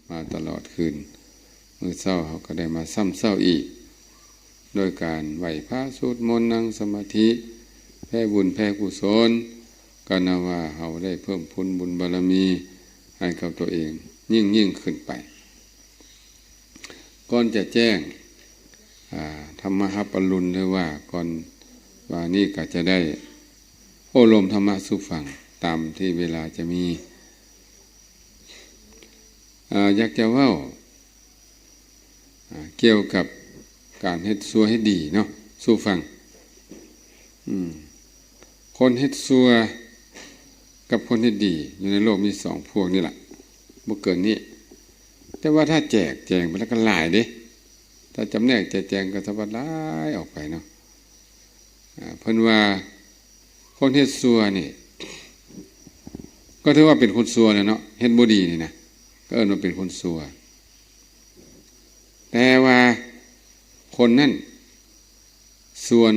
ມາຕະຫຼອດຄືນ. ມື້ເຊົ້າເຮົາກໍໄດ້ມາຊ້ຳເຊົ້າອີກ ໂດຍການໄຫວ້ພະ, ສວດມົນ, ນັ່ງສະມາທິ, ແຜ່ບຸນແຜ່ກຸສົນ, ກໍນັບວ່າເຮົາໄດ້ເພີ່ມພູນບຸນບາລະມີໃຫ້ກັບຕົວເອງຍິ່ງໆຂຶ້ນໄປ. ກ່ອນຈະແຈ້ງ ອ່າ ທຳມະຮັບອະລຸນ ຫຼືວ່າກ່ອນວ່ານີ້ກໍຈະໄດ້ໂອ້ລົມທຳມະສູ່ຟັງຕາມທີ່ເວລາຈະມີ. ອ່າ ຢາກຈະເວົ້າ ອ່າ ກ່ຽວກັບການເຮັດຊົ່ວເຮັດດີເນາະສູ່ຟັງ. ອືມ ຄົນເຮັດຊົ່ວກັບຄົນເຮັດດີຢູ່ໃນໂລກມີສອງພວກນີ້ລະ ບໍ່ເກີນນີ້. ແຕ່ວ່າຖ້າແຈກແຈງໄປແລ້ວກໍຫຼາຍເດ້ ຖ້າຈຳແນກແຈກແຈງກໍສະບາຍຫຼາຍອອກໄປເນາະ. ອ່າ ເພິ່ນວ່າຄົນເຮັດຊົ່ວນີ້ ກໍຖືວ່າເປັນຄົນຊົ່ວແຫຼະເນາະ ເຮັດບໍ່ດີນີ້ນະ ກໍເອີ້ນວ່າເປັນຄົນຊົ່ວ. ແຕ່ວ່າຄົນນັ້ນຊວນ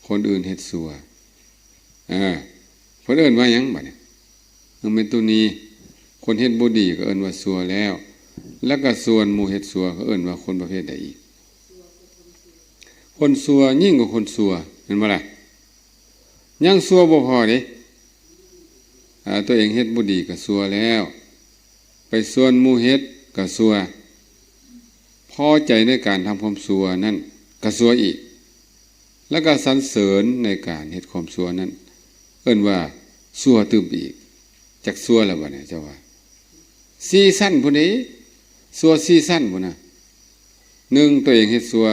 ຄົນອື່ນເຮັດຊົ່ວ ເອີ ເພິ່ນເອີ້ນວ່າຫຍັງບາດນີ້? ເອີ ແມ່ນໂຕນີ້ ຄົນເຮັດບໍ່ດີກໍເອີ້ນວ່າຊົ່ວແລ້ວ ແລ້ວກໍຊວນໝູ່ເຮັດຊົ່ວ ກໍເອີ້ນວ່າຄົນປະເພດໃດອີກ? ຄົນຊົ່ວຍິ່ງກວ່າຄົນຊົ່ວ ແມ່ນບໍ່ລະ? ຍັງຊົ່ວບໍ່ພໍເດ້ ອາ ຕົວເອງເຮັດບໍ່ດີກໍຊົ່ວແລ້ວ ໄປຊວນໝູ່ເຮັດກໍຊົ່ວ ພໍໃຈໃນການທຳຄວາມຊົ່ວນັ້ນກໍຊົ່ວອີກ ແລ້ວກໍສັນເສີນໃນການເຮັດຄວາມຊົ່ວນັ້ນ ເອີ້ນວ່າຊົ່ວຕື່ມໄປອີກ. ຈັກຊົ່ວແລ້ວບາດນີ້ເຈົ້າວ່າ ສີ່ຊັ້ນພຸ້ນເດ້ ຊົ່ວສີ່ຊັ້ນພຸ້ນນະ. ໜຶ່ງ ຕົວເອງເຮັດຊົ່ວ,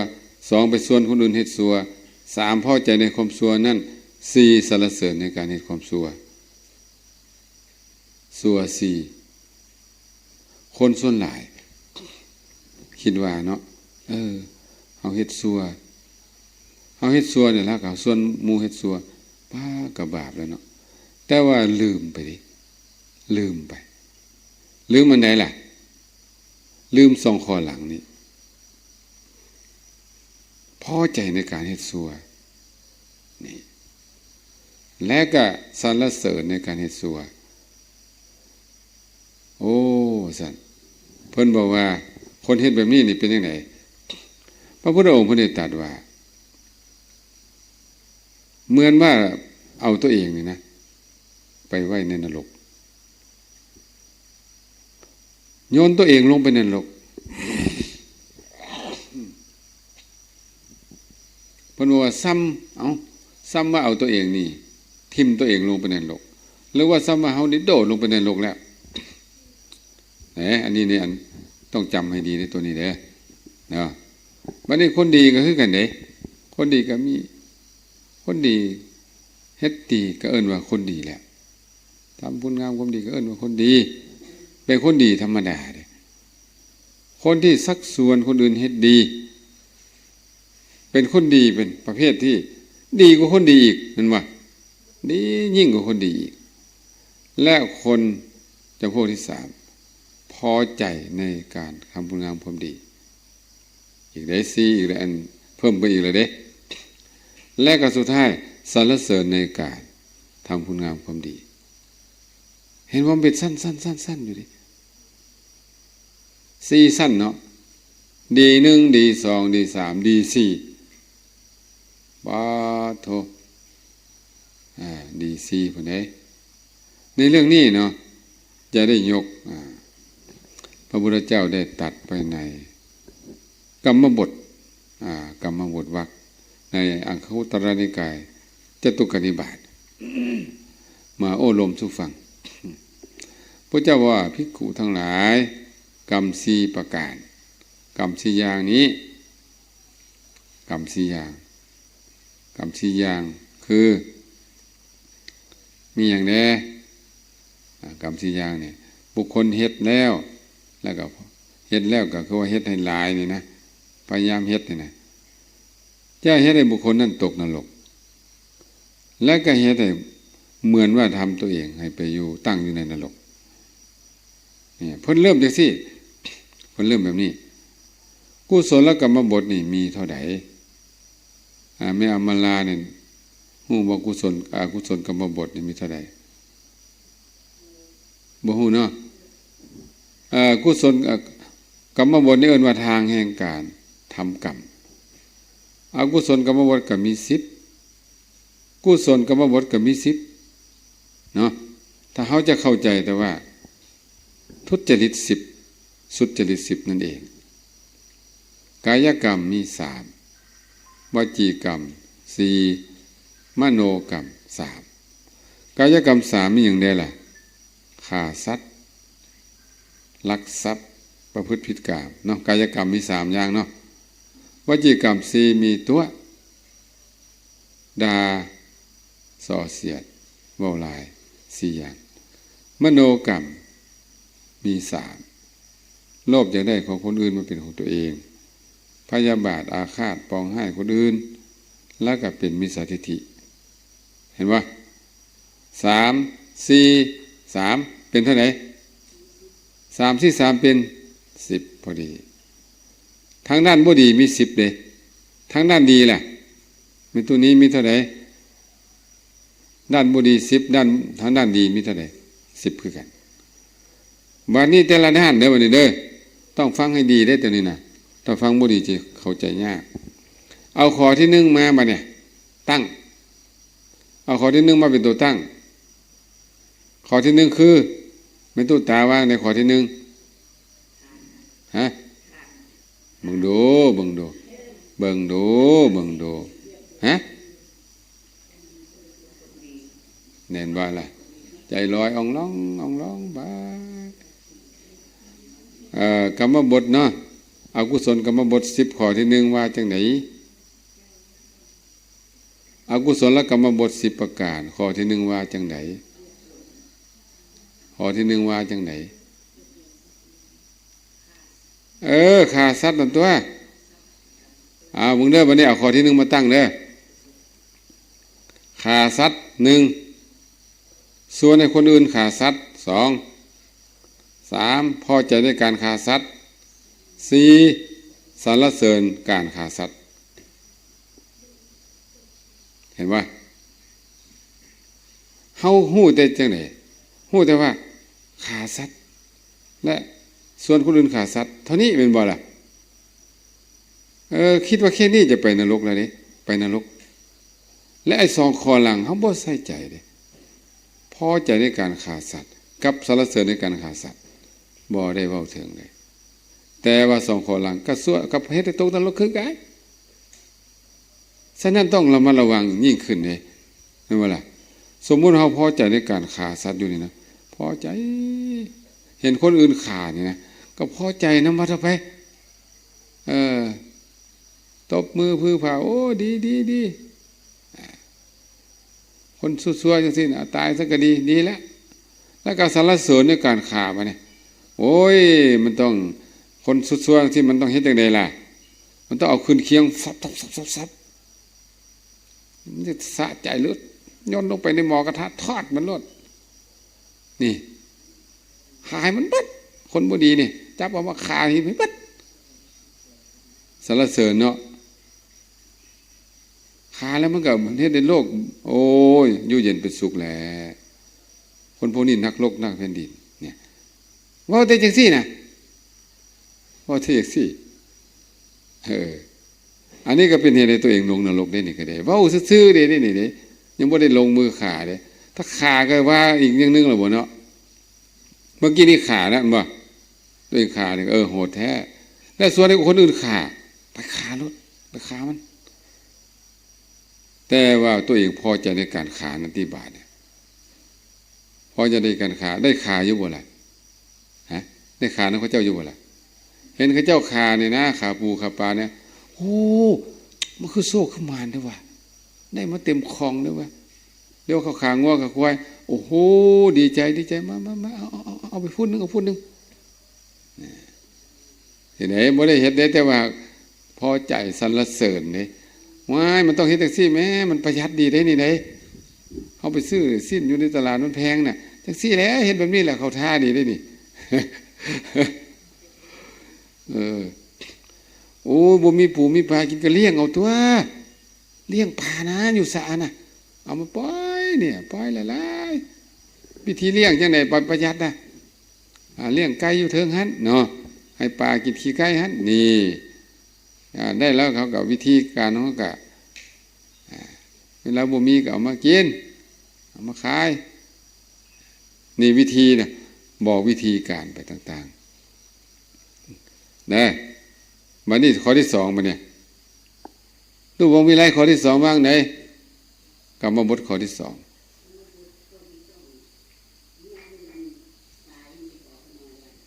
ສອງ ໄປຊວນຄົນອື່ນເຮັດຊົ່ວ, ສາມ ພໍໃຈໃນຄວາມຊົ່ວນັ້ນ, ສີ່ ສັນລະເສີນໃນການເຮັດຄວາມຊົ່ວ. ຊົ່ວສີ່ ຄົນສ່ວນຫຼາຍຄິດວ່າເນາະ ເອີ ເຮົາເຮັດຊົ່ວ ເຮົາເຮັດຊົ່ວນີ້ລະ ກໍຊວນໝູ່ເຮັດຊົ່ວ ປ້າ ກໍບາບແລ້ວເນາະ. ແຕ່ວ່າລືມໄປເດ້ ລືມໄປ. ລືມອັນໃດລະ? ລືມສອງຂໍ້ຫຼັງນີ້ ພໍໃຈໃນການເຮັດຊົ່ວນີ້ ແລະກະສັນລະເສີນໃນການເຮັດຊົ່ວ. ໂອ້ ຊັ້ນ ເພິ່ນບອກວ່າຄົນເຮັດແບບນີ້ນີ້ເປັນຈັ່ງໃດ? ພະພຸດທະອົງເພິ່ນໄດ້ຕັດວ່າ ເໝືອນວ່າເອົາຕົວເອງນີ້ນະ ໄປໄວ້ໃນນະລົກ ໂຍນຕົວເອງລົງໄປໃນນະລົກ. ເພິ່ນບອກວ່າຊ້ຳ ເອົ້າ ຊ້ຳວ່າເອົາຕົວເອງນີ້ ຖິ້ມຕົວເອງລົງໄປໃນນະລົກ ຫຼືວ່າຊ້ຳວ່າເຮົານີ້ໂດດລົງໄປໃນນະລົກແລ້ວ. ເອີ ອັນນີ້ນີ້ ອັນ ຕ້ອງຈຳໃຫ້ດີໃນຕົວນີ້ເດີເນາະ. ບັດນີ້ຄົນດີກໍຄືກັນເດ້ ຄົນດີກໍມີ ຄົນດີ ເຮັດດີກໍເອີ້ນວ່າຄົນດີແຫຼະ ທຳຄຸນງາມຄວາມດີກໍເອີ້ນວ່າຄົນດີ ເປັນຄົນດີທຳມະດາເດ້. ຄົນທີ່ຊັກຊວນຄົນອື່ນເຮັດດີ ເປັນຄົນດີ ເປັນປະເພດທີ່ດີກວ່າຄົນດີອີກ ແມ່ນບໍ່? ດີຍິ່ງກວ່າຄົນດີອີກ. ແລະຄົນຈຳພວກທີສາມ ພໍໃຈໃນການທຳຄຸນງາມຄວາມດີ ອີກໄດ້ ສີ່ ອີກແລ້ວ ອັນ ເພີ່ມໄປອີກແລ້ວເດ້. ແລະກໍສຸດທ້າຍ ສັນລະເສີນໃນການທຳຄຸນງາມຄວາມດີ. ເຫັນບໍ່? ມັນເປັນຊັ້ນໆໆໆຢູ່ເດ້ ສີ່ຊັ້ນເນາະ ດີໜຶ່ງ ດີສອງ ດີສາມ ດີສີ່ ປາໂທ ອ່າ ດີສີ່ພຸ້ນເດ້. ໃນເລື່ອງນີ້ເນາະ ຈະໄດ້ຍົກ ອ່າ ພະພຸດທະເຈົ້າໄດ້ຕັດໄວ້ໃນກຳມະບົດ ອ່າ ກຳມະບົດວັກ ໃນອັງຄະກຸດຕະລະນິກາຍ ຈະຕຸກະນິບາດ ມາໂອ້ລົມສູ່ຟັງ. ພະເຈົ້າວ່າ ພິກຂຸທັງຫຼາຍ ກຳສີ່ປະການ ກຳສີ່ຢ່າງນີ້ ກຳສີ່ຢ່າງ ກຳສີ່ຢ່າງຄື ມີຫຍັງແດ່? ອາ ກຳສີ່ຢ່າງນີ້ ບຸກຄົນເຮັດແລ້ວ ແລ້ວກໍເຮັດແລ້ວກໍຄືວ່າເຮັດໃຫ້ຫຼາຍນີ້ນະ ພະຍາຍາມເຮັດນີ້ນະ ຈະເຮັດໃຫ້ບຸກຄົນນັ້ນຕົກນະລົກ ແລະກໍເຮັດໃຫ້ເໝືອນວ່າທຳຕົວເອງໃຫ້ໄປຢູ່ ຕັ້ງຢູ່ໃນນະລົກ. ນີ້ ເພິ່ນເລີ່ມຈັ່ງຊີ້ ເພິ່ນເລີ່ມແບບນີ້ ກຸສົນລະກຳມະບົດນີ້ມີເທົ່າໃດ? ອາ ແມ່ອຳມາລານີ້ ຮູ້ບໍ່? ກຸສົນ ອາ ອະກຸສົນກຳມະບົດນີ້ມີເທົ່າໃດ? ບໍ່ຮູ້ເນາະ. ອ ເອີ ກຸສົນ ເອີ ກຳມະບົດນີ້ເອີ້ນວ່າທາງແຫ່ງການທຳກຳ. ອະກຸສົນກຳມະບົດກໍມີສິບ ກຸສົນກຳມະບົດກໍມີສິບເນາະ. ຖ້າເຮົາຈະເຂົ້າໃຈແຕ່ວ່າທຸດຈະລິດສິບ ສຸດຈະລິດສິບນັ້ນເອງ. ກາຍະກຳມີສາມ ວະຈີກຳສີ່ ມະໂນກຳສາມ. ກາຍະກຳສາມມີຫຍັງແດ່ລະ? ຂ້າສັດ ລັກຊັບ ປະພຶດຜິດກາມເນາະ. ກາຍະກຳມີສາມຢ່າງເນາະ. ວະຈີກຳສີ່ ມີຕົວະ ດ່າ ສໍ່ສຽດ ເວົ້າຫຼາຍ ສີ່ຢ່າງ. ມະໂນກຳມີສາມ ໂລບຢາກໄດ້ຂອງຄົນອື່ນມາເປັນຂອງຕົວເອງ, ພະຍາບາດ ອາຄາດ ປອງຮ້າຍຄົນອື່ນ ແລ້ວກໍເປັນມິດສາທິດຖິ. ເຫັນບໍ່? ສາມ ສີ່ ສາມ ເປັນເທົ່າໃດ? ສາມ ສີ່ ສາມ ເປັນສິບພໍດີ. ທາງດ້ານບໍ່ດີມີສິບເດ້. ທາງດ້ານດີລະ? ແມ່ນໂຕນີ້ມີເທົ່າໃດ? ດ້ານບໍ່ດີສິບ ດ້ານ ທາງດ້ານດີມີເທົ່າໃດ? ສິບຄືກັນ. ບາດນີ້ແຕ່ລະດ້ານເດີ ບາດນີ້ເດີ ຕ້ອງຟັງໃຫ້ດີເດ້ໂຕນີ້ນະ. ຖ້າຟັງບໍ່ດີຈະເຂົ້າໃຈຍາກ. ເອົາຂໍ້ທີໜຶ່ງມາບາດນີ້ ຕັ້ງ ເອົາຂໍ້ທີໜຶ່ງມາເປັນຕົວຕັ້ງ. ຂໍ້ທີໜຶ່ງຄື ແມ່ຕູ້ຕາວ່າໃນຂໍ້ທີໜຶ່ງ ຮະ? ເບິ່ງດູ ເບິ່ງດູ ເບິ່ງດູ ເບິ່ງດູ ຮະ? ແມ່ນບໍ່ລະ? ໃຈລອຍອອງລອງ ອອງລອງໄປ. ເອີ ກຳມະບົດເນາະ ອະກຸສົນກຳມະບົດສິບ ຂໍ້ທີໜຶ່ງວ່າຈັ່ງໃດ? ອະກຸສົນລະກຳມະບົດສິບປະການ ຂໍ້ທີໜຶ່ງວ່າຈັ່ງໃດ? ຂໍ້ທີໜຶ່ງວ່າຈັ່ງໃດ? ເອີ ຂ້າສັດນັ້ນຕົວະ. ເອົາເບິ່ງເດີ ບາດນີ້ເອົາຂໍ້ທີໜຶ່ງມາຕັ້ງເດີ. ຂ້າສັດ ໜຶ່ງ ຊວນໃຫ້ຄົນອື່ນຂ້າສັດ ສອງ ສາມ ພໍໃຈໃນການຂ້າສັດ ສີ່ ສັນລະເສີນການຂ້າສັດ. ເຫັນບໍ່? ເຮົາຮູ້ແຕ່ຈັ່ງໃດ? ຮູ້ແຕ່ວ່າຂ້າສັດ ແລະ ຊວນຄົນອື່ນຂ້າສັດ ເທົ່ານີ້ແມ່ນບໍ່ລະ? ເອີ ຄິດວ່າແຄ່ນີ້ຈະໄປນະລົກແລ້ວເດ້ ໄປນະລົກ. ແລະ ໄອ້ສອງຂໍ້ຫຼັງເຮົາບໍ່ໃສ່ໃຈເດ້. ພໍໃຈໃນການຂ້າສັດ ກັບສັນລະເສີນໃນການຂ້າສັດ ບໍ່ໄດ້ເວົ້າເຖິງເດ້. ແຕ່ວ່າສອງຂໍ້ຫຼັງກະຊວນ ກັບເຮັດໃຫ້ຕົກນະລົກຄືກັນ. ສະນັ້ນຕ້ອງລະມັດລະວັງຍິ່ງຂຶ້ນເດ້ ແມ່ນບໍ່ລະ? ສົມມຸດເຮົາພໍໃຈໃນການຂ້າສັດຢູ່ນີ້ນະ ພໍໃຈ ເຫັນຄົນອື່ນຂ້ານີ້ນະ ກໍພໍໃຈນຳວ່າເຖາະໄປ. ເອີ ຕົບມືຜືຜາ ໂອ້ ດີ ດີ ດີ. ຄົນຊົ່ວໆ ຈັ່ງຊີ້ນະ ຕາຍຊະກໍດີ ດີແລ້ວ. ແລ້ວກໍສັນລະເສີນໃນການຂ້າບາດນີ້ ໂອ້ຍ ມັນຕ້ອງ ຄົນຊົ່ວໆ ຈັ່ງຊີ້ ມັນຕ້ອງເຮັດຈັ່ງໃດລະ? ມັນຕ້ອງເອົາຂຶ້ນຄຽງ ສັບໆໆໆ ມັນຈະສະໃຈເລີດ ໂຍນລົງໄປໃນໝໍ້ກະທະ ທອດມັນໂລດ. ນີ້ ຂ້າໃຫ້ມັນເບິດ ຄົນບໍ່ດີນີ້ ຈັບເອົາມາຂ້າໃຫ້ເບິດ. ສັນລະເສີນເນາະ. ຂ້າແລ້ວມັນກໍເຮັດໃຫ້ໂລກ ໂອ້ຍ ຢູ່ເຢັນເປັນສຸກແຫຼະ. ຄົນພວກນີ້ນັກລົບນັກແຜ່ນດິນ ເນ່ຍ ເວົ້າແຕ່ຈັ່ງຊີ້ນະ ເວົ້າແຕ່ຈັ່ງຊີ້. ເອີ ອັນນີ້ກໍເປັນເຫດໃຫ້ຕົວເອງລົງນະລົກເດ້ ນີ້ກໍໄດ້ ເວົ້າຊື່ໆເດ້ ນີ້ເດ້ ຍັງບໍ່ໄດ້ລົງມືຂ້າເດ້. ຖ້າຂ້າກໍວ່າອີກຢ່າງໜຶ່ງແລ້ວບໍ່ເນາະ. ເມື່ອກີ້ນີ້ຂ້າແລ້ວແມ່ນບໍ່? ຕົວເອງຂ້ານີ້ ເອີ ໂຫດແທ້. ແລ້ວສ່ວນໃຫ້ຄົນອື່ນຂ້າ ໄປຂ້າໂລດ ໄປຂ້າມັນ. ແຕ່ວ່າຕົວເອງພໍໃຈໃນການຂ້ານັ້ນຕິບາດນີ້ ພໍໃຈໃນການຂ້າ ໄດ້ຂ້າຢູ່ບໍ່ລະ? ຮະ? ໄດ້ຂ້ານຳເຂົາເຈົ້າຢູ່ບໍ່ລະ? ເຫັນເຂົາເຈົ້າຂ້ານີ້ນະ ຂ້າປູຂ້າປານີ້ ໂອ້ ມັນຄືໂຊກຄືໝານແທ້ວ່າ ໄດ້ມາເຕັມຂ້ອງເດ້ວ່າ. ດຽວເຂົາຂ້າງົວຂ້າຄວາຍ ໂອ້ໂຫ ດີໃຈ ດີໃຈ ມາ ມາ ມາ ເອົາ ເອົາ ເອົາ ເອົາໄປຟຸ້ນໜຶ່ງ ເອົາຟຸ້ນໜຶ່ງ. ເຫັນໃດ ບໍ່ໄດ້ເຮັດເດ້ ແຕ່ວ່າພໍໃຈສັນລະເສີນເດ້. ວ້າຍ ມັນຕ້ອງເຮັດຈັ່ງຊີ້ແໝ່ ມັນປະຢັດດີເດ້ນີ້ເດ້. ເຮົາໄປຊື້ຊີ້ນຢູ່ໃນຕະຫຼາດມັນແພງນະ ຈັ່ງຊີ້ແຫຼະ ເຮັດແບບນີ້ແຫຼະ ເຂົ້າທ່າດີເດ້ນີ້. ເອີ ໂອ້ ບໍ່ມີປູມີປາກິນກໍລ້ຽງເອົາຕົວະ ລ້ຽງປານະ ຢູ່ສະນະ ເອົາມາປ່ອຍນີ້ ປ່ອຍຫຼາຍໆ. ວິທີລ້ຽງຈັ່ງໃດ ປະ ປະຢັດນະ? ອ່າ ລ້ຽງໄກ່ຢູ່ເທິງຫັ້ນເນາະ ໃຫ້ປາກິນຂີ້ໄກ່ຫັ້ນ ນີ້ ອ່າ ໄດ້ແລ້ວເຂົາກໍ ວິທີການຂອງເຂົາກໍ ອ່າ ເວລາບໍ່ມີກໍເອົາມາກິນ ເອົາມາຂາຍ ນີ້ວິທີນະ ບອກວິທີການໄປຕ່າງໆ ນະ. ບັດນີ້ຂໍ້ທີສອງ ບັດນີ້ ລູກວົງວິໄລ ຂໍ້ທີສອງວ່າຈັ່ງໃດ? ກຳມະບົດຂໍ້ທີສອງ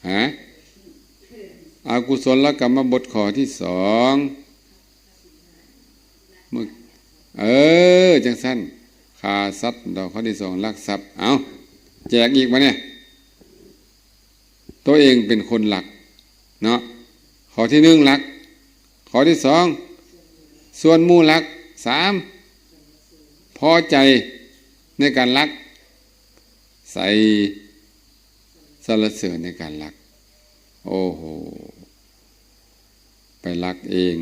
ຮະ? ອະກຸສົນລະກຳມະບົດຂໍ້ທີສອງ ເອີ ຈັ່ງຊັ້ນ ຂ້າສັດ ດອກ ຂໍ້ທີສອງ ລັກຊັບ. ເອົາ ແຈກອີກບັດນີ້ ໂຕເອງເປັນຄົນລັກເນາະ ຂໍ້ທີໜຶ່ງລັກ ຂໍ້ທີສອງ ຊວນໝູ່ລັກ ສາມ ພໍໃຈໃນການລັກ ໃສ່ ສັນລະເສີນໃນການລັກ ໂອ້ໂຫ ໄປລັກເອງ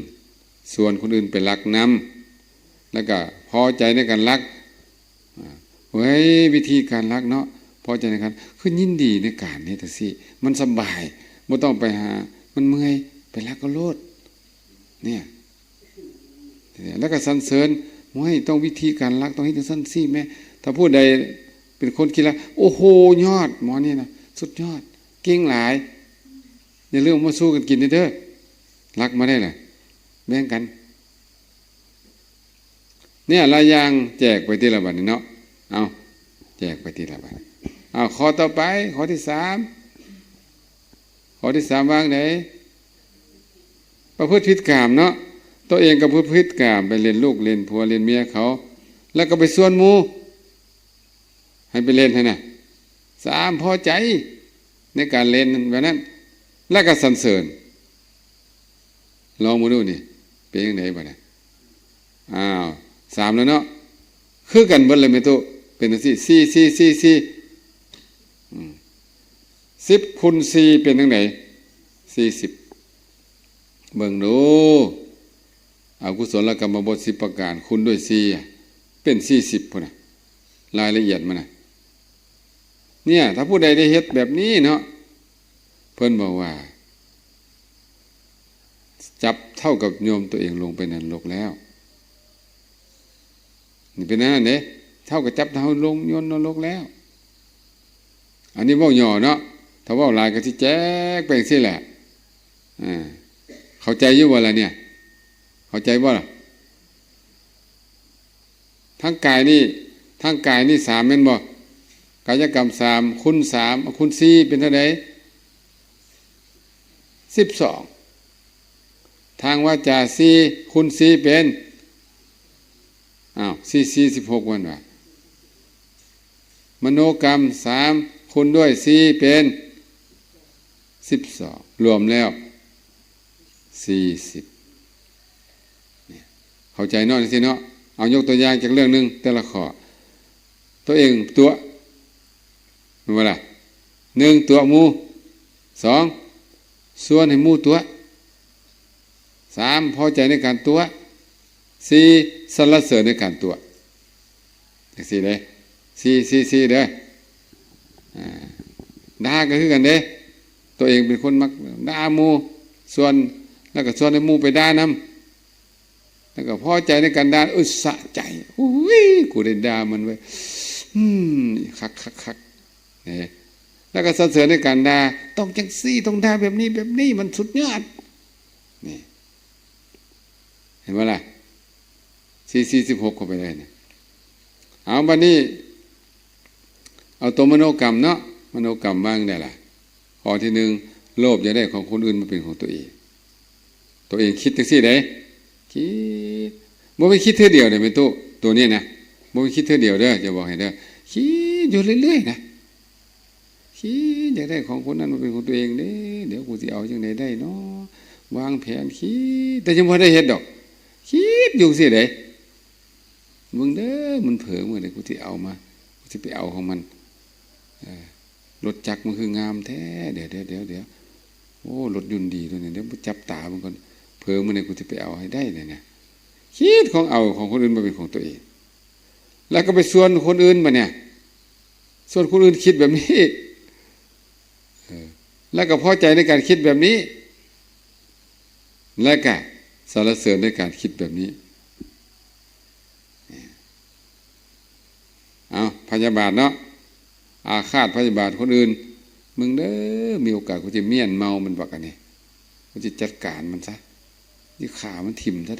ຊວນຄົນອື່ນໄປລັກນຳ ແລ້ວກໍພໍໃຈໃນການລັກ ອາ ເວີຍ ວິທີການລັກເນາະ ພໍໃຈໃນການ ຄືຍິນດີໃນການເຮັດຈັ່ງຊີ້ ມັນສະບາຍ ບໍ່ຕ້ອງໄປຫາ ມັນເມື່ອຍ ໄປລັກເອົາໂລດ ເນ່ຍ ແລ້ວກໍສັນເສີນ ໂອ້ຍ ຕ້ອງ ວິທີການລັກຕ້ອງເຮັດຈັ່ງຊັ້ນຊີ້ແມ້. ຖ້າຜູ້ໃດເປັນຄົນຂີ້ລັກ ໂອ້ໂຫ ຍອດ ໝໍນີ້ນະ ສຸດຍອດ ເກັ່ງຫຼາຍ ຢ່າລືມເອົາມາສູ່ກັນກິນເດີ ລັກມາໄດ້ລະ ແບ່ງກັນ. ເນ່ຍ ຫຼາຍຢ່າງ ແຈກໄປທີລະບັດນີ້ເນາະ ເອົາ ແຈກໄປທີລະບັດ. ເອົາ ຂໍ້ຕໍ່ໄປ ຂໍ້ທີສາມ ຂໍ້ທີສາມວ່າຈັ່ງໃດ? ປະພຶດຜິດກາມເນາະ ໂຕເອງກໍປະພຶດຜິດກາມ ໄປຫຼິ້ນລູກຫຼິ້ນຜົວຫຼິ້ນເມຍເຂົາ ແລ້ວກໍໄປຊວນໝູ່ໃຫ້ໄປຫຼິ້ນຫັ້ນນະ. ສາມ ພໍໃຈໃນການຫຼິ້ນແບບນັ້ນ ແລ້ວກໍສັນເສີນ. ລອງເບິ່ງດູນີ້ ເປັນຈັ່ງໃດບັດນີ້? ອ້າວ ສາມແລ້ວເນາະ ຄືກັນເບິດເລີຍແມ່ຕູ້ ເປັນຈັ່ງຊີ້ ສີ່ ສີ່ ສີ່ ສີ່ ອືມ ສິບຄູນສີ່ ເປັນຈັ່ງໃດ? ສີ່ສິບ ເບິ່ງດູ ອະກຸສົນລະກຳມະບົດສິບປະການ ຄູນດ້ວຍສີ່ ເປັນສີ່ສິບພຸ້ນນະ ລາຍລະອຽດມັນນະ. ເນ່ຍ ຖ້າຜູ້ໃດໄດ້ເຮັດແບບນີ້ເນາະ ເພິ່ນບອກວ່າ ຈັບເທົ່າກັບໂຍນໂຕເອງລົງໄປໃນນະລົກແລ້ວ. ນີ້ເປັນອັນນັ້ນເດ້ ເທົ່າກັບຈັບເຮົາລົງໂຍນນະລົກແລ້ວ. ອັນນີ້ເວົ້າຫຍໍ້ເນາະ ຖ້າເວົ້າຫຼາຍກໍຊິແຈກໄປຈັ່ງຊີ້ແຫຼະ. ເຂົ້າໃຈຢູ່ບໍ່ລະເນ່ຍ? ເຂົ້າໃຈບໍ່ລະ? ທາງກາຍນີ້ ທາງກາຍນີ້ສາມແມ່ນບໍ່? ກາຍະກຳສາມ ຄູນສາມ ຄູນສີ່ ເປັນເທົ່າໃດ? ສິບສອງ. ທາງວາຈາສີ່ ຄູນສີ່ ເປັນ ອ້າວ ສີ່ສີ່ ສິບຫົກ ແມ່ນບໍ່? ມະໂນກຳສາມ ຄູນດ້ວຍສີ່ ເປັນສິບສອງ ລວມແລ້ວສີ່ສິບ. ເຂົ້າໃຈເນາະ ຈັ່ງຊີ້ເນາະ. ເອົາຍົກຕົວຢ່າງຈັກເລື່ອງໜຶ່ງ ແຕ່ລະຂໍ້ ໂຕເອງຕົວະ ແມ່ນບໍ່ລະ? ໜຶ່ງ ຕົວະໝູ່ ສອງ ຊວນໃຫ້ໝູ່ຕົວະ ສາມ ພໍໃຈໃນການຕົວະ ສີ່ ສັນລະເສີນໃນການຕົວະ ຈັ່ງຊີ້ເດ້ ສີ່ສີ່ສີ່ ເດີ. ອາ ດ່າກໍຄືກັນເດ້ ໂຕເອງເປັນຄົນມັກດ່າໝູ່ ຊວນ ແລ້ວກໍຊວນໃຫ້ໝູ່ໄປດ່ານຳ ແລ້ວກໍພໍໃຈໃນການດ່າ ເອີ ສະໃຈ ອຸ້ຍ ກູໄດ້ດ່າມັນເວີ້ຍ ອືມ ຄັກໆໆ ເອີ ແລ້ວກໍສັນເສີນໃນການດ່າ ຕ້ອງຈັ່ງຊີ້ ຕ້ອງດ່າແບບນີ້ ແບບນີ້ ມັນສຸດຍອດ ນີ້ ເຫັນບໍ່ລະ? ສີ່ສີ່ສິບຫົກ ເຂົ້າໄປເລີຍນະ. ເອົາ ບັດນີ້ ເອົາຕົວມະໂນກຳເນາະ ມະໂນກຳວ່າຈັ່ງໃດລະ? ຂໍ້ທີໜຶ່ງ ໂລບຢາກໄດ້ຂອງຄົນອື່ນມາເປັນຂອງຕົວເອງ. ຕົວເອງຄິດຈັ່ງຊີ້ເດ້ ຄິດ ບໍ່ແມ່ນຄິດເທື່ອດຽວເດ້ແມ່ຕູ້ ຕົວນີ້ນະ ບໍ່ແມ່ນຄິດເທື່ອດຽວເດີ ຈະບອກໃຫ້ເດີ ຄິດຢູ່ເລື້ອຍໆນະ. ຄິດຢາກໄດ້ຂອງຄົນນັ້ນມາເປັນຂອງຕົວເອງເດ້ ດຽວກູຊິເອົາຈັ່ງໃດໄດ້ເນາະ ວາງແຜນຄິດ ແຕ່ຍັງບໍ່ໄດ້ເຮັດດອກ ຄິດຢູ່ຈັ່ງຊີ້ເດ້. ເບິ່ງເດີ ມັນເຜີມື້ໃດກູຊິເອົາມາ ກູຊິໄປເອົາຂອງມັນ ເອີ ລົດຈັກມັນຄືງາມແທ້ ດຽວໆໆ ໂອ້ ລົດຍົນດີຕົວນີ້ ດຽວໄປຈັບຕາເບິ່ງກ່ອນ ເຜີມື້ໃດກູຊິໄປເອົາໃຫ້ໄດ້ນີ້ນະ. ຄິດຂອງເອົາຂອງຄົນອື່ນມາເປັນຂອງຕົວເອງ ແລ້ວກໍໄປຊວນຄົນອື່ນບັດນີ້ ຊວນຄົນອື່ນຄິດແບບນີ້ ເອີ ແລ້ວກໍພໍໃຈໃນການຄິດແບບນີ້ ແລ້ວກໍສັນລະເສີນໃນການຄິດແບບນີ້. ເອົາ ພະຍາບາດເນາະ ອາຄາດພະຍາບາດຄົນອື່ນ ມຶງເດີ ມີໂອກາດກູຈະມ້ຽນເມົາມັນບັກອັນນີ້ ກູຈະຈັດການມັນຊະ ຊິຂ້າມັນຖິ້ມຊະ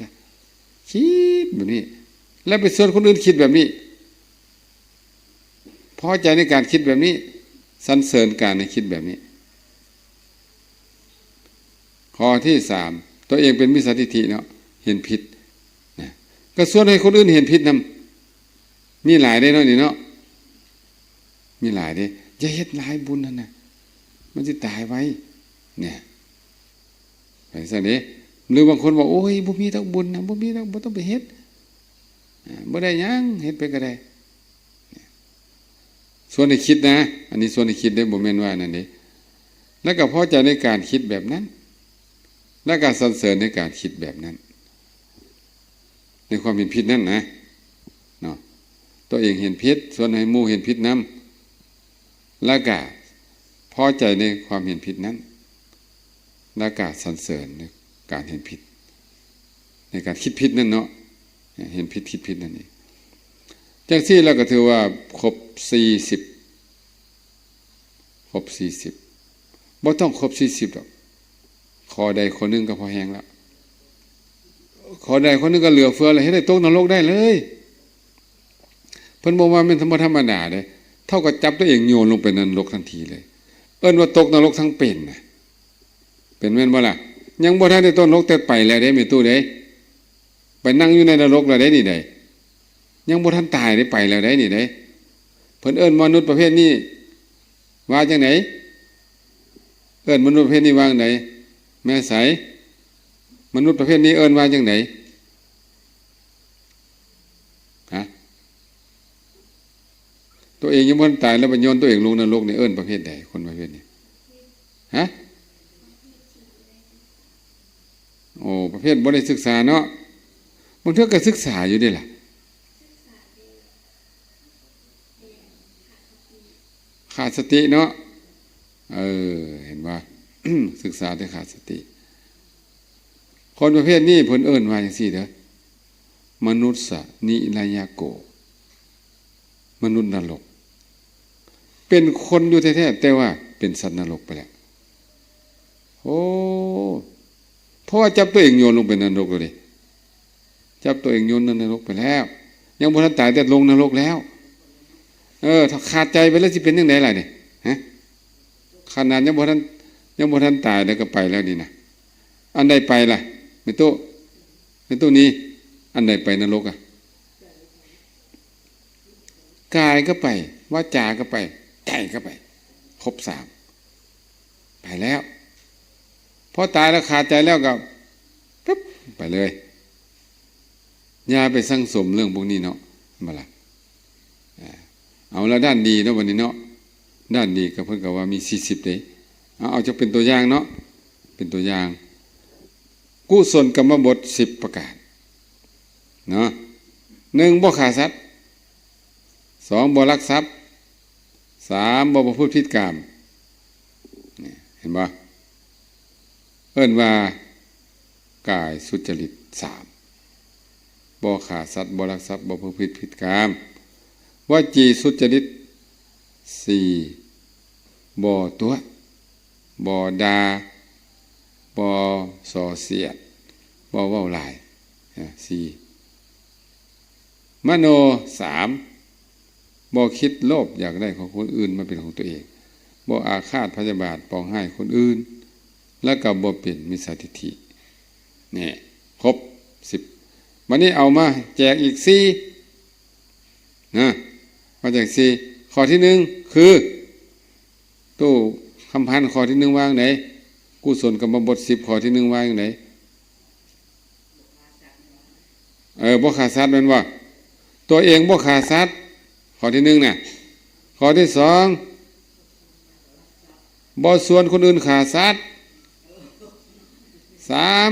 ຄິດແບບນີ້ ແລ້ວໄປຊວນຄົນອື່ນຄິດແບບນີ້ ພໍໃຈໃນການຄິດແບບນີ້ ສັນເສີນການໃນຄິດແບບນີ້. ຂໍ້ທີສາມ ຕົວເອງເປັນມິດສາທິດຖິເນາະ ເຫັນຜິດນະ ກໍຊວນໃຫ້ຄົນອື່ນເຫັນຜິດນຳ ມີຫຼາຍເດ້ເນາະນີ້ເນາະ ມີຫຼາຍເດ້ ຢ່າເຮັດຫຼາຍບຸນຫັ້ນນະ ມັນຊິຕາຍໄວ ແນ່ ເປັນຊັ້ນເດ້. ຫຼືບາງຄົນວ່າ ໂອ້ຍ ບໍ່ມີດອກບຸນນະ ບໍ່ມີດອກ ບໍ່ຕ້ອງໄປເຮັດ ອ່າ ບໍ່ໄດ້ຫຍັງ ເຮັດໄປກໍໄດ້ ຊວນໃຫ້ຄິດນະ ອັນນີ້ຊວນໃຫ້ຄິດເດ້ ບໍ່ແມ່ນວ່ານັ້ນເດ້ ແລ້ວກໍພໍໃຈໃນການຄິດແບບນັ້ນ ແລ້ວກໍສັນເສີນໃນການຄິດແບບນັ້ນ ໃນຄວາມເຫັນຜິດນັ້ນນະເນາະ ຕົວເອງເຫັນຜິດ ຊວນໃຫ້ໝູ່ເຫັນຜິດນຳ ແລ້ວກໍພໍໃຈໃນຄວາມເຫັນຜິດນັ້ນ ແລ້ວກໍສັນເສີນໃນການເຫັນຜິດ ໃນການຄິດຜິດນັ້ນເນາະ ເຫັນຜິດຄິດຜິດນັ້ນເອງ. ຈັ່ງຊີ້ແລ້ວກໍຖືວ່າຄົບສີ່ສິບ ຄົບສີ່ສິບ ບໍ່ຕ້ອງຄົບສີ່ສິບດອກ ຂໍ້ໃດຂໍ້ໜຶ່ງກໍພໍແຮງແລ້ວ ຂໍ້ໃດຂໍ້ໜຶ່ງກໍເຫຼືອເຟືອແລ້ວ ເຮັດໃຫ້ຕົກນະລົກໄດ້ເລີຍ. ເພິ່ນບອກວ່າແມ່ນບໍ່ທຳມະດາເດ້ ເທົ່າກັບຈັບຕົວເອງໂຍນລົງໄປນະລົກທັນທີເລີຍ ເອີ້ນວ່າຕົກນະລົກທັງເປັນນະ ເປັນແມ່ນບໍ່ລະ? ຍັງບໍ່ທັນໄດ້ຕົກນະລົກ ແຕ່ໄປແລ້ວເດ້ ແມ່ຕູ້ເດ້ ໄປນັ່ງຢູ່ໃນນະລົກແລ້ວເດ້ນີ້ໃດ ຍັງບໍ່ທັນຕາຍເດ້ ໄປແລ້ວເດ້ນີ້ເດ້. ເພິ່ນເອີ້ນມະນຸດປະເພດນີ້ວ່າຈັ່ງໃດ? ເອີ້ນມະນຸດປະເພດນີ້ວ່າຈັ່ງໃດ? ແມ່ໃສ ມະນຸດປະເພດນີ້ເອີ້ນວ່າຈັ່ງໃດ? ຮະ? ຕົວເອງຍັງບໍ່ທັນຕາຍ ແລ້ວໄປໂຍນຕົວເອງລົງນະລົກນີ້ ເອີ້ນປະເພດໃດ? ຄົນປະເພດນີ້ ຮະ? ໂອ້ ປະເພດບໍ່ໄດ້ສຶກສາເນາະ ບາງເທື່ອກໍສຶກສາຢູ່ເດ້ລະ ຂາດສະຕິເນາະ. ເອີ ເຫັນບໍ່? ສຶກສາແຕ່ຂາດສະຕິ. ຄົນປະເພດນີ້ເພິ່ນເອີ້ນວ່າຈັ່ງຊີ້ເດີ ມະນຸດສະນິລະຍະໂກ ມະນຸດນະລົກ ເປັນຄົນຢູ່ແທ້ໆ ແຕ່ວ່າເປັນສັດນະລົກໄປແລ້ວ. ໂອ້ ເພາະວ່າຈັບຕົວເອງໂຍນລົງໄປນະລົກແລ້ວເດ້ ຈັບຕົວເອງໂຍນລົງນະລົກໄປແລ້ວ ຍັງບໍ່ທັນຕາຍແຕ່ລົງນະລົກແລ້ວ. ເອີ ຖ້າຂາດໃຈໄປແລ້ວຊິເປັນຈັ່ງໃດລະນີ້ ຮະ? ຂະໜາດຍັງບໍ່ທັນ ຍັງບໍ່ທັນຕາຍແລ້ວກໍໄປແລ້ວນີ້ນະ. ອັນໃດໄປລະ ແມ່ຕູ້ ແມ່ຕູ້ນີ້ ອັນໃດໄປນະລົກອະ? ກາຍກໍໄປ ວາຈາກໍໄປ ໃຈກໍໄປ ຄົບສາມ ໄປແລ້ວ. ພໍຕາຍແລ້ວຂາດໃຈແລ້ວກໍປຶບໄປເລີຍ. ຢ່າໄປສັງສົມເລື່ອງພວກນີ້ເນາະ ແມ່ນບໍ່ລະ? ເອົາລະ ດ້ານດີເນາະ ບັດນີ້ເນາະ ດ້ານດີກໍເພິ່ນກໍວ່າມີສີ່ສິບເດ້. ເອົາ ເອົາຈັກເປັນຕົວຢ່າງເນາະ ເປັນຕົວຢ່າງ ກຸສົນກຳມະບົດສິບປະການເນາະ. ໜຶ່ງ ບໍ່ຂ້າສັດ. ສອງ ບໍ່ລັກຊັບ. ສາມ ບໍ່ປະພຶດຜິດກາມ. ນີ້ ເຫັນບໍ່? ເອີ້ນວ່າກາຍສຸດຈະລິດ. ສາມ ບໍ່ຂ້າສັດ ບໍ່ລັກຊັບ ບໍ່ປະພຶດຜິດກາມ. ວະຈີສຸດຈະລິດ. ສີ່ ບໍ່ຕົວະ ບໍ່ດ່າ ບໍ່ສໍ້ສຽດ ບໍ່ເວົ້າຫຼາຍ. ສີ່ ມະໂນ. ສາມ ບໍ່ຄິດໂລບຢາກໄດ້ຂອງຄົນອື່ນມາເປັນຂອງຕົວເອງ ບໍ່ອາຄາດພະຍາບາດປອງຮ້າຍຄົນອື່ນ ແລ້ວກໍບໍ່ເປັນມິດສາທິດຖິ. ນີ້ ຄົບສິບ. ບັດນີ້ເອົາມາແຈກອີກສີ່ນະ ມາແຈກສີ່. ຂໍ້ທີໜຶ່ງຄື ຕູ້ຄຳພັນ ຂໍ້ທີໜຶ່ງວ່າຈັ່ງໃດ? ກຸສົນກຳມະບົດສິບ ຂໍ້ທີໜຶ່ງວ່າຈັ່ງໃດ? ເອີ ບໍ່ຂ້າສັດແມ່ນບໍ່? ຕົວເອງບໍ່ຂ້າສັດ ຂໍ້ທີໜຶ່ງນະ. ຂໍ້ທີສອງ ບໍ່ຊວນຄົນອື່ນຂ້າສັດ. ສາມ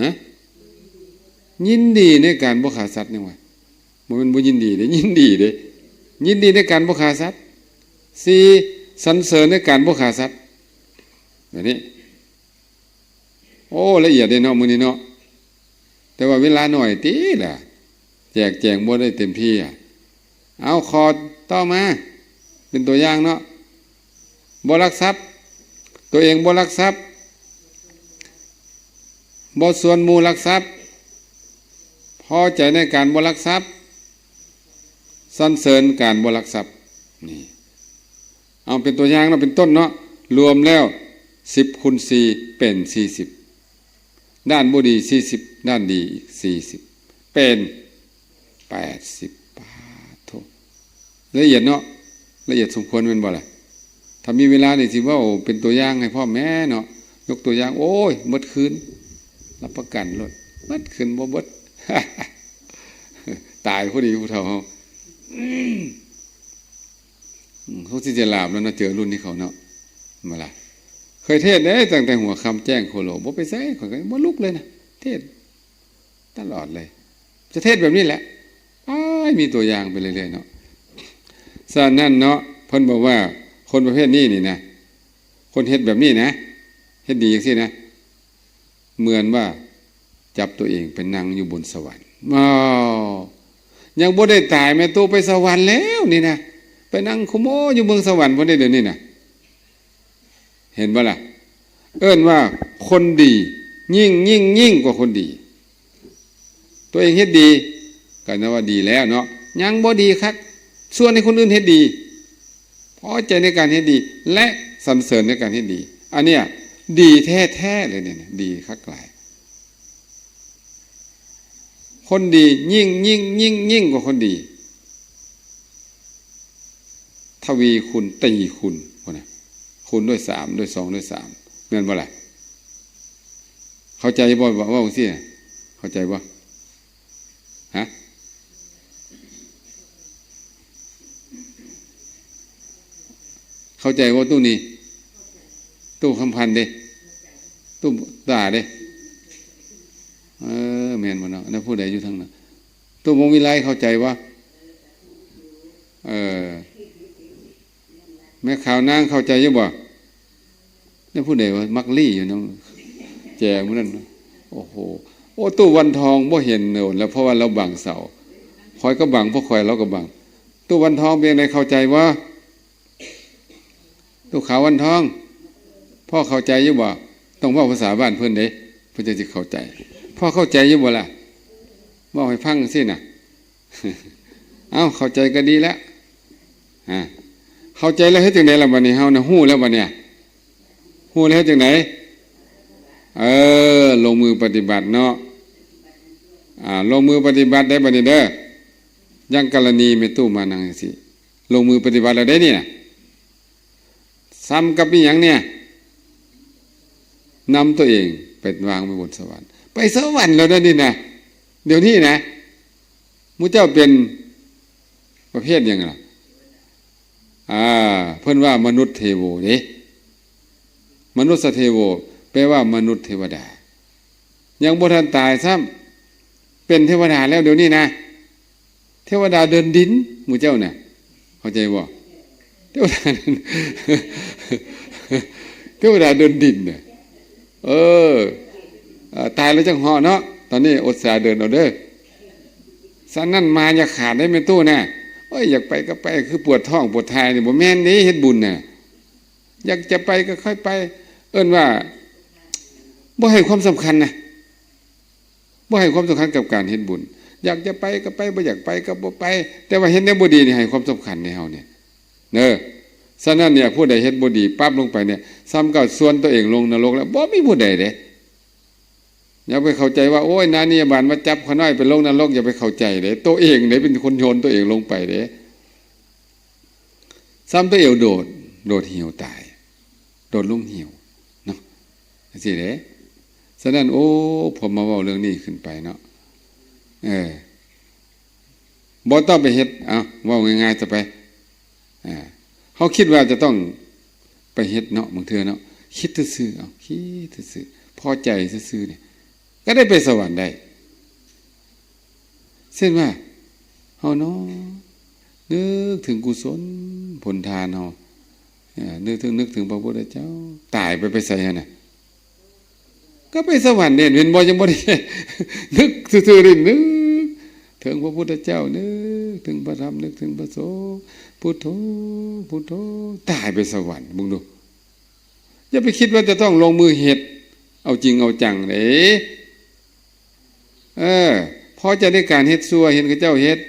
ຮະ? ຍິນດີໃນການບໍ່ຂ້າສັດ. ຍັງວ່າ ບໍ່ແມ່ນບໍ່ຍິນດີເດ້ ຍິນດີເດ້. ຍິນດີໃນການບໍ່ຂ້າສັດ ສີ່ ສັນເສີນໃນການບໍ່ຂ້າສັດ ແບບນີ້. ໂອ້ ລະອຽດເດ້ເນາະ ມື້ນີ້ເນາະ ແຕ່ວ່າເວລາໜ້ອຍຕິລະ ແຈກແຈງບໍ່ໄດ້ເຕັມທີ່ອະ. ເອົາ ຂໍ້ຕໍ່ມາ ເປັນຕົວຢ່າງເນາະ ບໍ່ລັກຊັບ ຕົວເອງບໍ່ລັກຊັບ ບໍ່ຊວນໝູ່ລັກຊັບ ພໍໃຈໃນການບໍ່ລັກຊັບ ສັນເສີນການບໍ່ລັກຊັບ ນີ້ ເອົາເປັນຕົວຢ່າງເນາະ ເປັນຕົ້ນເນາະ ລວມແລ້ວສິບຄູນສີ່ເປັນສີ່ສິບ ດ້ານບໍ່ດີສີ່ສິບ ດ້ານດີອີກສີ່ສິບ ເປັນແປດສິບ ປາດໂທ ລະອຽດເນາະ ລະອຽດສົມຄວນແມ່ນບໍ່ລະ? ຖ້າມີເວລານີ້ຊິເວົ້າເປັນຕົວຢ່າງໃຫ້ພ້ອມແມ້ເນາະ ຍົກຕົວຢ່າງ ໂອ້ຍ ໝົດຄືນ ຮັບປະກັນໂລດ ໝົດຄືນບໍ່ເບິດ ຕາຍພໍດີຜູ້ເຖົ້າເຮົາ ອືມ ເຮົາຊິຈະຫຼາບແລ້ວເນາະ ເຈີລຸ້ນນີ້ເຂົາເນາະ ແມ່ນບໍ່ລະ? ເຄີຍເທດເດ້ ຕັ້ງແຕ່ຫົວຄ່ຳແຈ້ງໂຄໂລ ບໍ່ໄປໃສ ຂ້ອຍກໍບໍ່ລຸກເລີຍນະ ເທດຕະຫຼອດເລີຍ ຈະເທດແບບນີ້ແຫຼະ ອ້າຍ ມີຕົວຢ່າງໄປເລື້ອຍໆເນາະ. ສະນັ້ນເນາະ ເພິ່ນບອກວ່າຄົນປະເພດນີ້ນີ້ນະ ຄົນເຮັດແບບນີ້ນະ ເຮັດດີຈັ່ງຊີ້ນະ ເໝືອນວ່າຈັບຕົວເອງໄປນັ່ງຢູ່ບົນສະຫວັນ. ອ້າວ ຍັງບໍ່ໄດ້ຕາຍແມ່ຕູ້ໄປສະຫວັນແລ້ວນີ້ນະ ໄປນັ່ງຄຸໂມຢູ່ເມືອງສະຫວັນພຸ້ນເດ້ ດຽວນີ້ນະ ເຫັນບໍ່ລະ? ເອີ້ນວ່າຄົນດີຍິ່ງ ຍິ່ງ ຍິ່ງກວ່າຄົນດີ. ຕົວເອງເຮັດດີ ກໍນັບວ່າດີແລ້ວເນາະ ຍັງບໍ່ດີຄັກ ຊວນໃຫ້ຄົນອື່ນເຮັດດີ ພໍໃຈໃນການເຮັດດີ ແລະ ສັນເສີນໃນການເຮັດດີ ອັນເນີ້ຍດີແທ້ໆເລີຍນີ້ນະ ດີຄັກຫຼາຍ. ຄົນດີຍິ່ງ ຍິ່ງ ຍິ່ງ ຍິ່ງກວ່າຄົນດີ ທະວີຄູນ ຕີຄູນພຸ້ນນະ ຄູນດ້ວຍສາມ ດ້ວຍສອງ ດ້ວຍສາມ ແມ່ນບໍ່ລະ? ເຂົ້າໃຈບໍ່ ເວົ້າ ເວົ້າຈັ່ງຊີ້ນະ ເຂົ້າໃຈບໍ່? ຮະ? ເຂົ້າໃຈບໍ່ຕູ້ນີ້? ຕູ້ຄຳພັນເດ້? ຕູ້ຕາເດ້? ເອີ ແມ່ນບໍ່ເນາະ? ອັນນັ້ນຜູ້ໃດຢູ່ທາງນັ້ນ? ຕູ້ວົງວິໄລເຂົ້າໃຈບໍ່? ເອີ ແມ່ຂາວນາງເຂົ້າໃຈຢູ່ບໍ່? ແມ່ນຜູ້ໃດວະ? ມັກລີ້ຢູ່ນຳແຈມື້ນັ້ນ. ໂອ້ໂຫ ໂອ້ ຕູ້ວັນທອງບໍ່ເຫັນໂດນແລ້ວ ເພາະວ່າລາວບັງເສົາ. ຂ້ອຍກໍບັງ ພວກຂ້ອຍລາວກໍບັງ. ຕູ້ວັນທອງເປັນຈັ່ງໃດ ເຂົ້າໃຈບໍ່? ຕູ້ຂາວວັນທອງ ພໍເຂົ້າໃຈຢູ່ບໍ່? ຕ້ອງເວົ້າພາສາບ້ານເພິ່ນເດ້ ເພິ່ນຈັ່ງຊິເຂົ້າໃຈ. ພໍເຂົ້າໃຈຢູ່ບໍ່ລະ? ເວົ້າໃຫ້ຟັງຈັ່ງຊີ້ນະ. ເອົ້າ ເຂົ້າໃຈກໍດີແລ້ວ. ອາ ເຂົ້າໃຈແລ້ວເຮັດຈັ່ງໃດລະບັດນີ້? ເຮົານະຮູ້ແລ້ວບັດນີ້ ຮູ້ແລ້ວເຮັດຈັ່ງໃດ? ເອີ ລົງມືປະຕິບັດເນາະ. ອາ ລົງມືປະຕິບັດໄດ້ບັດນີ້ເດີ. ຢ່າງກໍລະນີແມ່ຕູ້ມານັ່ງຈັ່ງຊີ້ ລົງມືປະຕິບັດແລ້ວເດ້ນີ້ນະ. ສ່ຳກັບອີ່ຫຍັງເນຍ? ນຳຕົວເອງໄປວາງໄວ້ບົນສະຫວັນ. ໄປສະຫວັນແລ້ວເດ້ນີ້ນະ. ດຽວນີ້ນະ ໝູ່ເຈົ້າເປັນປະເພດຫຍັງລະ? ອາ ເພິ່ນວ່າມະນຸດເທໂວເດ້. ມະນຸດສະເທໂວ ແປວ່າມະນຸດເທວະດາ. ຍັງບໍ່ທັນຕາຍຊ້ຳ ເປັນເທວະດາແລ້ວດຽວນີ້ນະ. ເທວະດາເດີນດິນ ໝູ່ເຈົ້ານະ ເຂົ້າໃຈບໍ່? ເທວະດາ ເທວະດາເດີນດິນນະ. ເອີ ເອີ ຕາຍແລ້ວຈັ່ງເຫາະເນາະ. ຕອນນີ້ອົດສາເດີນເອົາເດີ. ສະນັ້ນມາຢ່າຂາດເດ້ແມ່ຕູ້ນະ. ໂອ້ຍ ຢາກໄປກໍໄປ ຄືປວດທ້ອງປວດຖ່າຍນີ້ ບໍ່ແມ່ນເດ້ ເຮັດບຸນນະ. ຢາກຈະໄປກໍຄ່ອຍໄປ. ເອີ້ນວ່າບໍ່ໃຫ້ຄວາມສຳຄັນນະ. ບໍ່ໃຫ້ຄວາມສຳຄັນກັບການເຮັດບຸນ. ຢາກຈະໄປກໍໄປ ບໍ່ຢາກໄປກໍບໍ່ໄປ. ແຕ່ວ່າເຮັດແນວບໍ່ດີນີ້ໃຫ້ຄວາມສຳຄັນໃນເຮົານີ້ເດີ. ສະນັ້ນເນຍ ຜູ້ໃດເຮັດບໍ່ດີປັບລົງໄປເນຍ ສ່ຳກັບຊວນຕົວເອງລົງນະລົກແລ້ວ. ບໍ່ມີຜູ້ໃດເດ້. ຢ່າໄປເຂົ້າໃຈວ່າ ໂອ້ຍ ນານິຍະບານມາຈັບຂ້ານ້ອຍໄປລົງນະລົກ. ຢ່າໄປເຂົ້າໃຈເດ້. ຕົວເອງເດ້ເປັນຄົນໂຍນຕົວເອງລົງໄປເດ້. ຊ້ຳແຕ່ເອວໂດດ ໂດດຫິວຕາຍ ໂດດລົງຫິວເນາະ ຈັ່ງຊີ້ເດ້. ສະນັ້ນ ໂອ້ ພໍມາເວົ້າເລື່ອງນີ້ຂຶ້ນໄປເນາະ ເອີ ບໍ່ຕ້ອງໄປເຮັດ. ເອົາ ເວົ້າງ່າຍໆຊະໄປ ເຮົາຄິດວ່າຈະຕ້ອງໄປເຮັດເນາະ ບາງເທື່ອເນາະ ຄິດຊື່ໆ ເອົາ ຄິດຊື່ໆ ພໍໃຈຊື່ໆ ນີ້ ກໍໄດ້ໄປສະຫວັນໄດ້. ເຊັ່ນວ່າ ເຮົານອນ ນຶກເຖິງກຸສົນຜົນທານເຮົາ ເອີ ນຶກເຖິງ ນຶກເຖິງພະພຸດທະເຈົ້າ. ຕາຍໄປ ໄປໃສຫັ້ນນະ? ກໍໄປສະຫວັນເດ້. ເຫັນບໍ່? ຍັງບໍ່ໄດ້ ນຶກຊື່ໆເດ້ ນຶກເຖິງພະພຸດທະເຈົ້າ ນຶກເຖິງພະທຳ ນຶກເຖິງພະສົງ ພຸດໂທ ພຸດໂທ ຕາຍໄປສະຫວັນ. ເບິ່ງດູ ຢ່າໄປຄິດວ່າຈະຕ້ອງລົງມືເຮັດເອົາຈິງເອົາຈັງເດ້. ເອີ ພໍໃຈໃນການເຮັດຊົ່ວ ເຫັນເຂົາເຈົ້າເຮັດ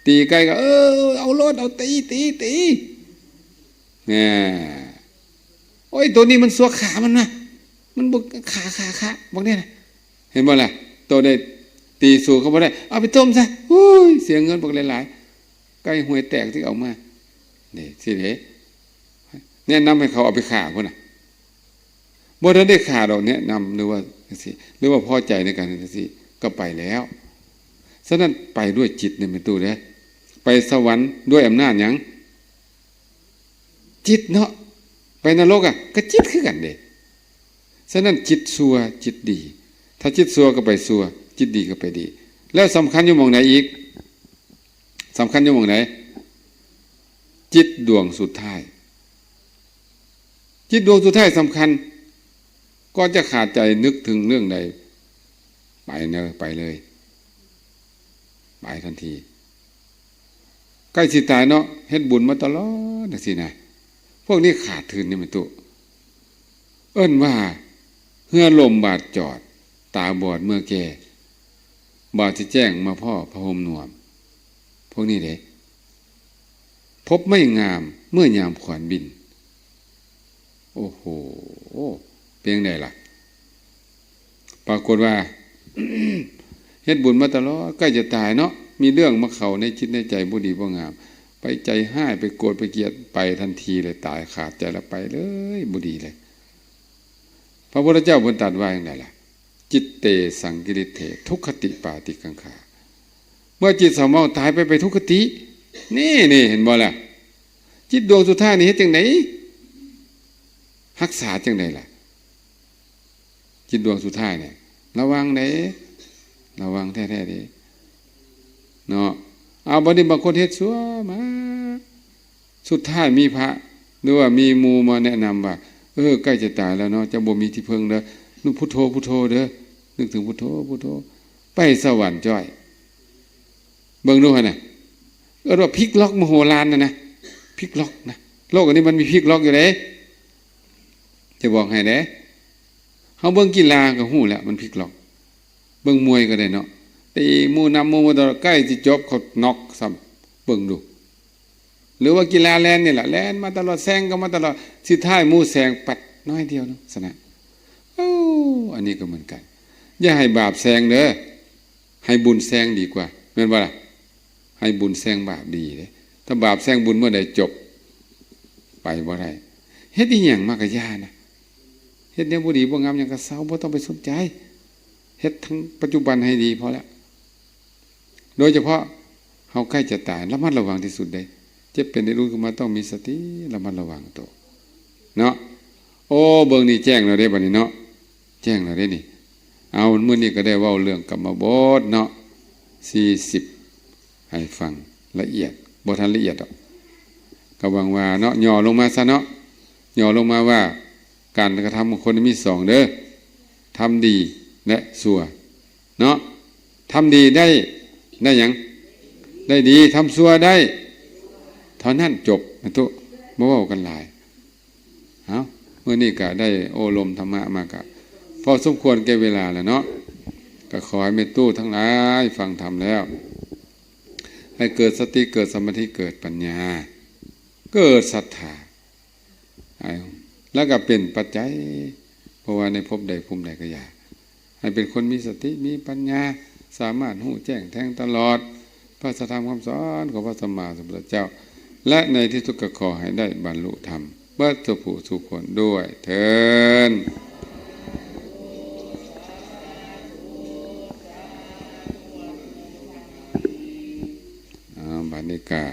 ຕີໄກ່ກໍ ເອີ ເອົາໂລດ ເອົາ ຕີ ຕີ ຕີ ແນ່. ໂອ້ຍ ໂຕນີ້ມັນຊົ່ວ ຂ້າມັນນະ ມັນບໍ່ ຂ້າ ຂ້າ ຂ້າ ບາງແນວນະ. ເຫັນບໍ່ລະ? ໂຕໄດ້ຕີສູ້ເຂົາບໍ່ໄດ້ ເອົາໄປຕົ້ມຊະ. ໂອ້ຍ ເສຍເງິນບັກຫຼາຍໆ ໄກ່ຫວຍແຕກທີ່ເອົາມາ ນີ້ຊີ້ເດ້. ແນະນຳໃຫ້ເຂົາເອົາໄປຂ້າພຸ້ນນະ. ບໍ່ທັນໄດ້ຂ້າດອກ ແນະນຳ ຫຼືວ່າຈັ່ງຊີ້ ຫຼືວ່າພໍໃຈໃນການເຮັດຈັ່ງຊີ້ ກໍໄປແລ້ວ. ສະນັ້ນ ໄປດ້ວຍຈິດນີ້ແມ່ນຕູ້ເດີ້. ໄປສະຫວັນດ້ວຍອຳນາດຫຍັງ? ຈິດເນາະ. ໄປນະລົກອະ ກໍຈິດຄືກັນເດ້. ສະນັ້ນ ຈິດຊົ່ວ ຈິດດີ. ຖ້າຈິດຊົ່ວກໍໄປຊົ່ວ, ຈິດດີກໍໄປດີ. ແລ້ວສຳຄັນຢູ່ໝ່ອງໃດອີກ? ສຳຄັນຢູ່ໝ່ອງໃດ? ຈິດດວງສຸດທ້າຍ. ຈິດດວງສຸດທ້າຍສຳຄັນ. ກ່ອນຈະຂາດໃຈນຶກເຖິງເລື່ອງໃດ ໄປເນີ ໄປເລີຍ ໄປທັນທີ. ໃກ້ຊິຕາຍເນາະ ເຮັດບຸນມາຕະຫຼອດຈັ່ງຊີ້ນະ. ພວກນີ້ຂາດທຶນນີ້ແມ່ນຕຸ ເອີ້ນວ່າເຮືອລົ້ມບາດຈອດ ຕາບອດເມື່ອແກ່ ບາດຊິແຈ້ງມາພໍ້ຜ້າຫົ່ມນວມ. ພວກນີ້ເດ້ ພົບໄມ້ງາມເມື່ອຍາມຂວັນບິນ. ໂອ້ໂຫ ເປັນຈັ່ງໃດລະ? ປາກົດວ່າ ເຮັດບຸນມາຕະຫຼອດ ໃກ້ຈະຕາຍເນາະ ມີເລື່ອງມາເຂົ້າໃນຈິດໃນໃຈບໍ່ດີບໍ່ງາມ ໄປໃຈຮ້າຍ ໄປໂກດ ໄປກຽດ ໄປທັນທີເລີຍ ຕາຍຂາດໃຈລະໄປເລີຍ ບໍ່ດີເລີຍ. ພະພຸດທະເຈົ້າເພິ່ນຕັດວ່າຈັ່ງໃດລະ? ຈິດເຕສັງກິລິດເຖ ທຸກຂະຕິປາຕິກັງຂາ. ເມື່ອຈິດເສົ້າໝອງຕາຍໄປ ໄປທຸກຄະຕິ. ນີ້ ນີ້ ເຫັນບໍ່ລະ? ຈິດດວງສຸດທ້າຍນີ້ເຮັດຈັ່ງໃດ? ຮັກສາຈັ່ງໃດລະ? ຈິດດວງສຸດທ້າຍນີ້ ລະວັງເດ້ ລະວັງແທ້ໆເດ້ເນາະ. ເອົາ ບັດນີ້ບາງຄົນເຮັດຊົ່ວມາ ສຸດທ້າຍມີພະ ຫຼືວ່າມີໝູ່ມາແນະນຳວ່າ ເອີ ໃກ້ຈະຕາຍແລ້ວເນາະ ເຈົ້າບໍ່ມີທີ່ເພິ່ງເດີ ນຶກພຸດໂທ ພຸດໂທເດີ ນຶກເຖິງພຸດໂທ ພຸດໂທ ໄປສະຫວັນຈ້ອຍ. ເບິ່ງດູຫັ້ນນະ ເອີ້ນວ່າພິກລັອກມະໂຫລານຫັ້ນນະ ພິກລັອກນະ. ໂລກອັນນີ້ມັນມີພິກລັອກຢູ່ເດ້ ຈະບອກໃຫ້ເດ້. ເຮົາເບິ່ງກິລາກໍຮູ້ແລ້ວມັນພິກລັອກ. ເບິ່ງມວຍກໍໄດ້ເນາະ ຕີໝູ່ນຳໝູ່ມາຕະຫຼອດ ໃກ້ຊິຈົບເຂົານັອກຊ້ຳ. ເບິ່ງດູ ຫຼືວ່າກິລາແລ່ນນີ້ລະ ແລ່ນມາຕະຫຼອດ ແຊງກັນມາຕະຫຼອດ ສຸດທ້າຍໝູ່ແຊງປັດໜ້ອຍດຽວໜຶ່ງຊະນະ. ໂອ້ ອັນນີ້ກໍເໝືອນກັນ ຢ່າໃຫ້ບາບແຊງເດີ ໃຫ້ບຸນແຊງດີກວ່າ ແມ່ນບໍ່ລະ? ໃຫ້ບຸນແຊງບາບດີເດ້. ຖ້າບາບແຊງບຸນເມື່ອໃດ ຈົບ ໄປບໍ່ໄດ້. ເຮັດອີ່ຫຍັງມາກະຢ່ານະ ເຮັດແນວບໍ່ດີບໍ່ງາມຫຍັງກະເຊົາ ບໍ່ຕ້ອງໄປສົນໃຈ. ເຮັດທັງປັດຈຸບັນໃຫ້ດີພໍແລ້ວ. ໂດຍສະເພາະເຮົາໃກ້ຈະຕາຍ ລະມັດລະວັງທີ່ສຸດເດ້. ເຈັບເປັນໄດ້ລຸກຂຶ້ນມາຕ້ອງມີສະຕິ ລະມັດລະວັງໂຕເນາະ. ໂອ້ ເບິ່ງນີ້ແຈ້ງແລ້ວເດ້ ບັດນີ້ເນາະ ແຈ້ງແລ້ວເດ້ນີ້. ເອົາ ມື້ນີ້ກໍໄດ້ເວົ້າເລື່ອງກຳມະບົດເນາະ ສີ່ສິບ ໃຫ້ຟັງລະອຽດ ບໍ່ທັນລະອຽດດອກ ກໍຫວັງວ່າເນາະ ຫຍໍ້ລົງມາຊະເນາະ ຫຍໍ້ລົງມາວ່າ ການກະທຳຂອງຄົນມີສອງເດີ ທຳດີ ແລະ ຊົ່ວເນາະ. ທຳດີໄດ້ ໄດ້ຫຍັງ? ໄດ້ດີ. ທຳຊົ່ວໄດ້ເທົ່ານັ້ນ ຈົບ ແມ່ນຕຸ ບໍ່ເວົ້າກັນຫຼາຍ. ເອົ້າ ມື້ນີ້ກະໄດ້ໂອ້ລົມທຳມະມາກະພໍສົມຄວນແກ່ເວລາແລ້ວເນາະ ກະຂໍໃຫ້ແມ່ຕູ້ທັງຫຼາຍຟັງທຳແລ້ວ ໃຫ້ເກີດສະຕິ ເກີດສະມາທິ ເກີດປັນຍາ ເກີດສັດທາ ແລ້ວກະເປັນປັດໄຈ ເພາະວ່າໃນພົບໃດພູມໃດກະຢ່າ ໃຫ້ເປັນຄົນມີສະຕິ ມີປັນຍາ ສາມາດຮູ້ແຈ້ງແທງຕະຫຼອດ ພະສັດທຳຄຳສອນຂອງພະສຳມາສຳພຸດທະເຈົ້າ ແລະ ໃນທີ່ສຸດກໍຂໍໃຫ້ໄດ້ບັນລຸທຳເບິດສູ່ຜູ້ສູ່ຄົນດ້ວຍເທີ້ນ. ອາ ບັດນີ້ກະ